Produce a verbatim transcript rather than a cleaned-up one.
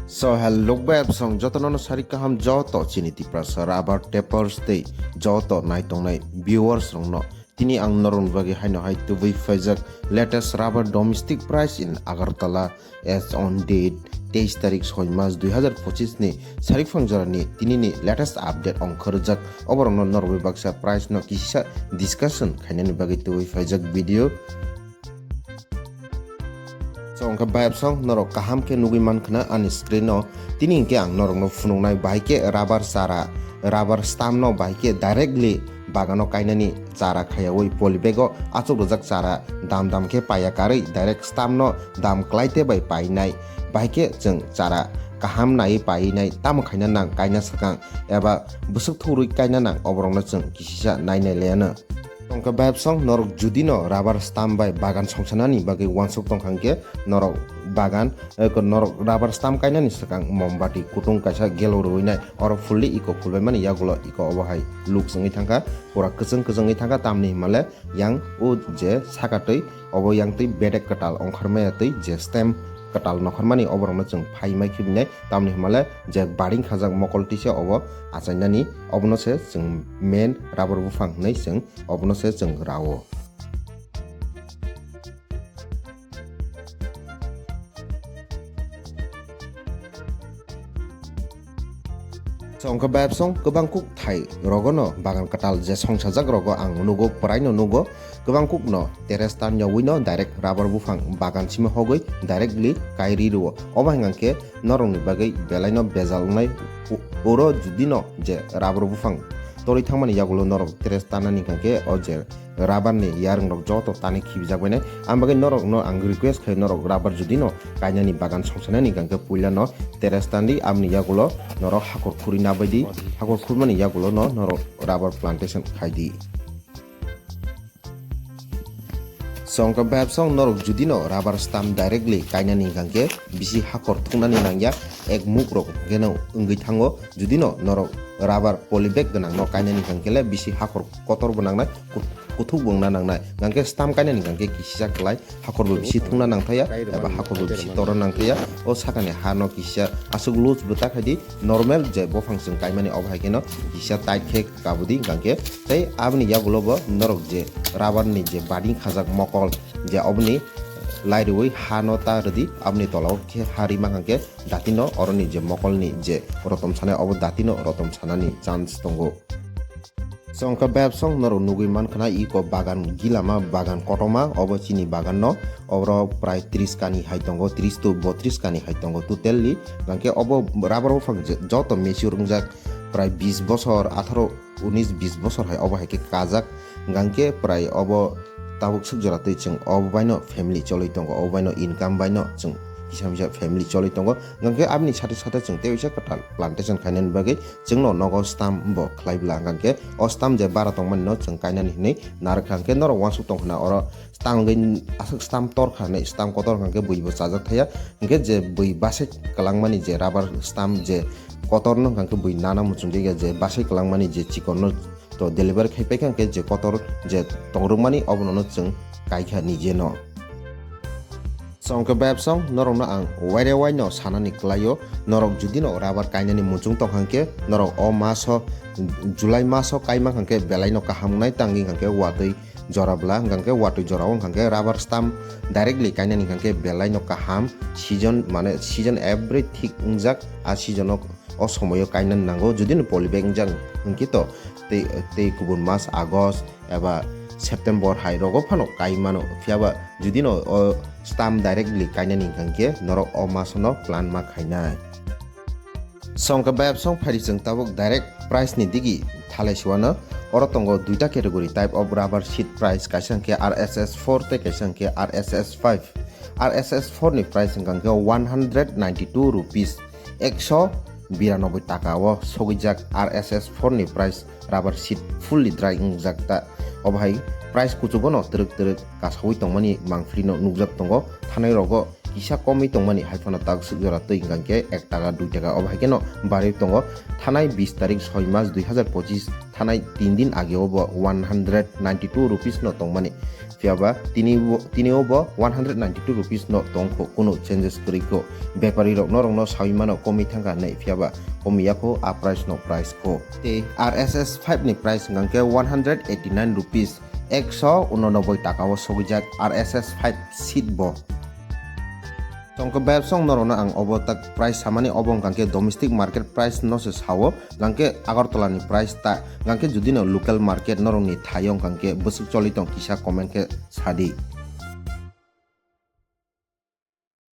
So hello bai song jotono no sari kaham joto chini Tiprasa rubber tapers tei joto naitongnai viewers rokno. Tini ang norokni bagwi haino hai tubui phaijak latest rubber domestic price in Agartala as on date teis tarik soi mas dui hazar pochis ni sari phang jorani tini ni latest update ongkhorjak, oborokno norokni baksa price no kisa discussion khainani bagwi tubui phaijak video. So, hwnkhe bayapsong norok kaham khe nugwi mankha na ani screen o. Tini hinkhe ang norokno phunuknai bahai khe rubber chara, rubber stamp no bahai khe directly bagano kainani chara khayawi polybag o achuk rwjak chara dam dam khe paiya karwi direct stamp no dam kwlai te bai painai. Bahai khe chwng chara kaham naiwi painai, tamo khaina nang kaina swkang eba bwswk thurwi kaina nang, oborokno chwng kisisa nainai laiano. Tongkha bayapsong norok judino rubber stamp bai bagan songsanani bagwi wansuk tongkha hwnkhe norok bagan, eh, norok rubber stamp kainani swkang mombati kutung kaisa gelo rwinai, oro fulli iko phulbaimani yagulo iko obo hai luk chwngwi thangkha, pura kwchwng kwchwngwi thangkha, tamni himale yang o je saka twi obo yang twi bedek kwtal ongkhormaya twi je stamp kwtal nongkhormani oborokno chwng phaimai khibinai, tamni himale je baring khajak mokol tisa obo achainani, obono se chwng main rubber buphang hinwi chwng obono se chwng rao. Songkha bayapsong kwbang kuk thai rogono bagan kwtal je songsajak rogo ang nugo, pwraino nugo, kwbang kukno terrace tan yogwino direct rubber buphang bagan simi hogwi directly kairi rwo. Obo hwnkhe norokni bagwi belaino bejal wngnai. U-, uro judino je rubber buphang torwi thangmani yagulo norok terrace tanani hwnkhe o je rubber ni yarwng rok joto tani khibijak bainai. Ang bagwi norok no ang request khai, norok rubber judino kainani bagan songsanani hwnkhe puila no terrace tandi, aboni yagulo norok hakor khuri nabaidi, hakor khurmani yagulo no norok rubber plantation khaidi. Songkha bayapsong norok judino rubber stamp directly kainani hwnkhe bisi hakor thuknani nangya, ek muk rok geno wngwi thango. Judino norok rubber polybag gwnangno kainani hwnkhe le bisi hakor kotor bo nangnai, kut-, kuthuk bo wngna nangnai. Hwnkhe stamp kainani hwnkhe kisa kwlai hakor bo bisi thungna nangthaya, eba hakor bo bisi tora nangthaya. O sakani ha no kisa aswk loose bo ta khaidi, normal je buphang chwng kaimani obo hai kheno kisa tight khe kabudi hwnkhe. Tei aboni yagulo bo norok je rubber ni je bading khajak mokol, je oboni lairewi ha no ta rwdi, aboni tola o khe ha rima hwnkhe datino oroni je mokolni je rotom sanai, obo datino rotom sanani chance tongo. Songkha bayapsong norok nugwi mankha na iko bagan gilama, bagan kotoma, obo chini bagan no, oro prai tris kani hai tongo, tris to botris kani hai tongo totally. Hwnkhe obo rubber buphang je-, joto mature wngjak, prai bis bosor, atharo unis bis bosor hai obo hai khe kajak. Hwnkhe prai obo tabuk swk jora twi chwng obo baino family cholwi tongo, obo baino income baino chwng kisa misa family cholwi tongo. Hwnkhe aboni sate sate chwng tei waisa kwtal plantation khainani bagwi chwngno nogo stamp bo khlai bla, hwnkhe o stamp je bara tongmani no chwng kainani hinwi narwkha. Hwnkhe norok wansuk tongkha na oro tangwi aswk stamp tor kha hinwi, stamp kotor hwnkhe bwi bo chajak thaya. Hwnkhe je bwi basai kwlangmani je rubber stamp je kotor no hwnkhe bwi nana muchungdi je basai kwlangmani je chikon no to deliver khai paikha, hwnkhe je kotor je tongrwkmani obono no chwng kaikha nije no. Songkhe bayapsong norokno ang waire waino sanani kwlaio, norok judino rubber kainani muchung tongkha hwnkhe norok o maso, July maso kaima hwnkhe belaino kaham wngnai, tangwi hwnkhe watwi jora bla hwnkhe watwi jora o hwnkhe rubber stamp directly kainani hwnkhe belaino kaham, season mane season every thik wngjak, a season o o somoyo kainani nango. Judino polybag wngjak hwnkhe to tei, tei kubun mas August eba September hai rogo phano kai mano, phiyaba judino o stamp directly kainani hwnkhe norok o masono plan ma khainai. Songkha bayapsong phaidi chwng tabuk direct price ni digi thalai siwano. Oro tongo duita category type of rubber sheet price, kaisa hwnkhe R S S four tei kaisa hwnkhe R S S five. R S S four ni price hwnkha hwnkhe one hundred ninety two rupees, ekso biranoboi taka o sogwijak R S S four ni price, rubber sheet fully dry wngjak ta. Obo hai price kuchugo no twrwk twrwk kasawi tongmani mangpili no nukjak tongo. Thanai rogo kisa komwi tongmani hai phano tak swk jora twi hwnkha hwnkhe ek taka dui taka obo hai kheno barwi tongo. Thanai bis tarik soi mas dui hazar pochis thanai tin din age o bo one hundred ninety two rupees no tongmani. Phiya ba tini bo, tini o bo one hundred ninety two rupees no tong kho, kuno changes kwrwi kho. Bepari rok norok no sawi mano komwi thangkha hinwi, phiya ba komwi ya kho a price no price kho. Tei R S S five ni price hwnkha khe one hundred eighty nine rupees, ekso unonoboi taka o sogwijak R S S five seat bo. Tongkhe bayapsong norokno ang obo tak price samani, obo hwnkha khe domestic market price no se sao, hwnkha khe Agartala ni price ta, hwnkha khe judi no local market norokni thaio hwnkha khe bwswk choli tong kisa comment khe sadi.